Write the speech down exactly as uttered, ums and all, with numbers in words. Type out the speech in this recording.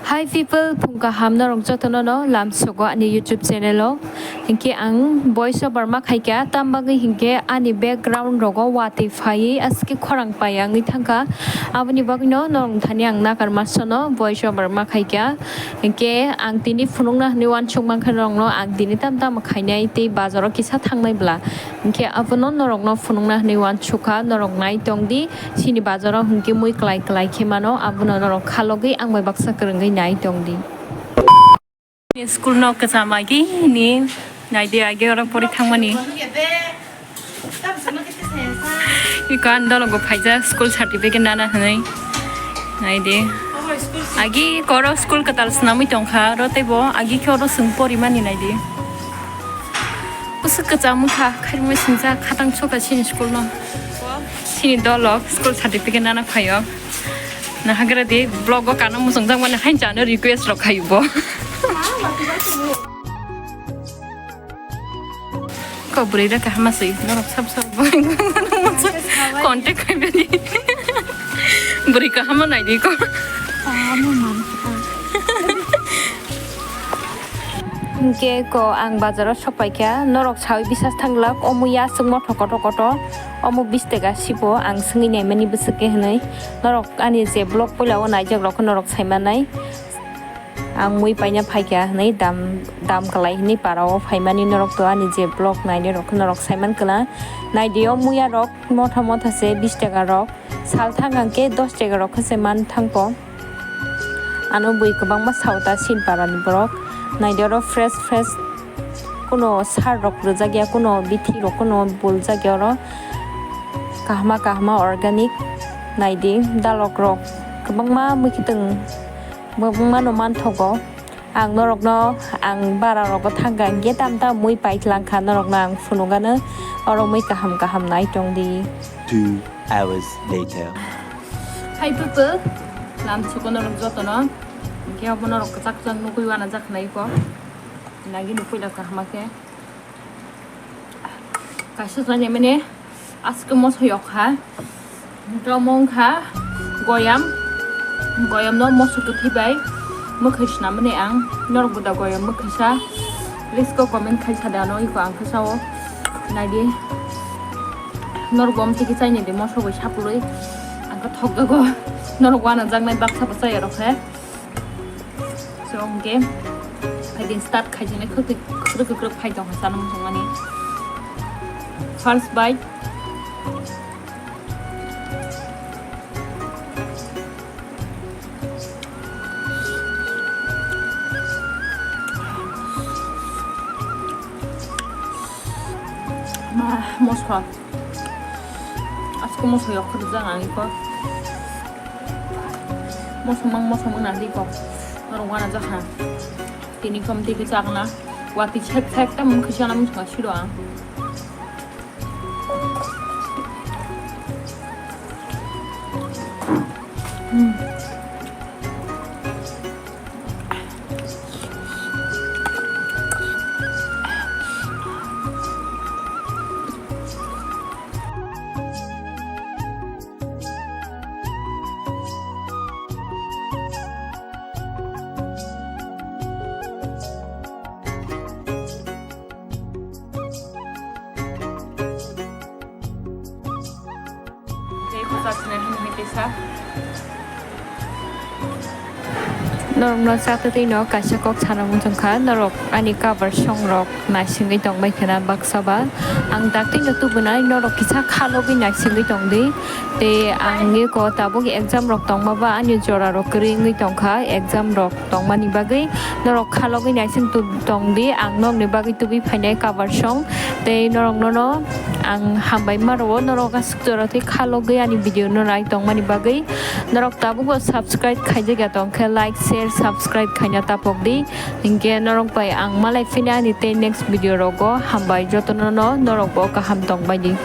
Hi people, phung kaham norok jotono no lamsogo ani YouTube channel o. Hinkhe ang voice over ma khaikha, tam bagwi hinkhe ani background rogo watwi phaiwi aske khorang pai wngwi thangkha. Aboni bagwino norok thani ang nakarma sono voice over ma khaikha. Hinkhe ang tini phunukna hwnwi uansuk mankha norokno, ang tini tam tamo khainai tei bazaro kisa thangnai bwla. Hinkhe abono norokno phunukna hwnwi uansukha, norok nai tongdi. Chini bazaro hinkhe mui kwlai kwlai khe mano, abono norok khalogwi ang bai baksa kwrwngwi nai tongdi. School no kwcham agi ni naidi, agi oro pori thangmani. Iko ang dologo phaijak school certificate nana hwnwi. Naidi. Agi koro school kwtal swnamwi tongkha, oro teibo agi khe oro chwng porimani naidi. Bwswk kwcham wngkha, khairokma swngjak, khatang sokha chini school no. Chini dolok school certificate nana phaio. Nahagra di vlog o kana muchungjak mani hain chano request rok khaio bo. Ko bwrwi rok kaham aswi, norok sab sab bo contact khaibani. Bwrwi kaham nai di ko. Hinkhe ko ang bazaro sok paikha, norok sawi bisas thanglak, omo ya aswk mothok kotor kotor, omo bish taka sibo ang swngwi naimani bwswk khe hwnwi. Norok ani je vlog puila o naijak rok norok saimanai. Ang mui paina phaikha hwnwi dam, dam kwlai hwnwi para o phaimani norok to ani je vlog nainai rok norok saiman kwna. Naidi o muya rok motha motha se bish taka rok. Sal thang ang khe dos taka rok khe se man thangpo. Ano bui kwbangma sao ta Silpara ni borok. Naidi oro fresh fresh kuno sar rok rwjak ya, kuno bithi rok kuno buljak ya oro. Kahma kahma organic naidi dalok rok kwbangma mwkhitwng kwbangma no manthogo. Ang norokno ang bara rogo thangkha, hinkhe tam tam mui paitlang kha, norokno ang phunukgano oro mui kaham kaham nai tongdi. Two hours later. Hai pupu, lam chuko norok jotono, hinkhe obo norok kwchak kwchak nugwi uanajak nai ko, nagini puila kaham khe. Kaisa jani mane aske moso yok kha. Omo wngkha goyam. Goyam no moso kwthwi bai mwkhwi swnam mani ang. Norok bo da goyam mwkhwi sa? Please ko comment khai sa da no, iko ang khe sao. Naidi. Norok bo amtwi khe chaini di moso bai sapului. Ang khe thok jago. Norok uanajaknai baksa bwsa ya rok khe. So, hinkhe, phaidi start khaijani khwtwi, kwkrwk kwkrwk phai tongkha chana muchungmani. First bite. Ma, moso. Asko moso yok khwrwk jang ang iko. Moso mang, moso mang nang di ko. Norok wana jakha. Tini kom tiki chakna. Wati chek chek ta mung khisa na mung siro ang. Hmm. Tei bwsakni hwnwi tisa. Norokno chatwi twi no kaisa kok sana muchung kha, norok ani cover song rok naisingwi tongbai khna baksa ba. Ang daktino tubunai norok kisa khalogwi naisingwi tongdi. Tei ang eko tabuk exam rok tongma ba ani jora rok kwrwi wngwi tongkha, exam rok tongmani bagwi norok khalogwi naising tu-, tongdi, ang nokni bagwi tubui phainai cover song. Tei norokno no ang hambai ma rwo, norok aswk jora tei khalogwi ani video no nai tongmani bagwi. Norok tabukbo subscribe khaijak ya tongkhe like, share, subscribe khaina tapokdi. Hinkhe norok bai ang malai phina ani tei next video rogo. Hambai jotono no, norokbo kaham tongbaidi.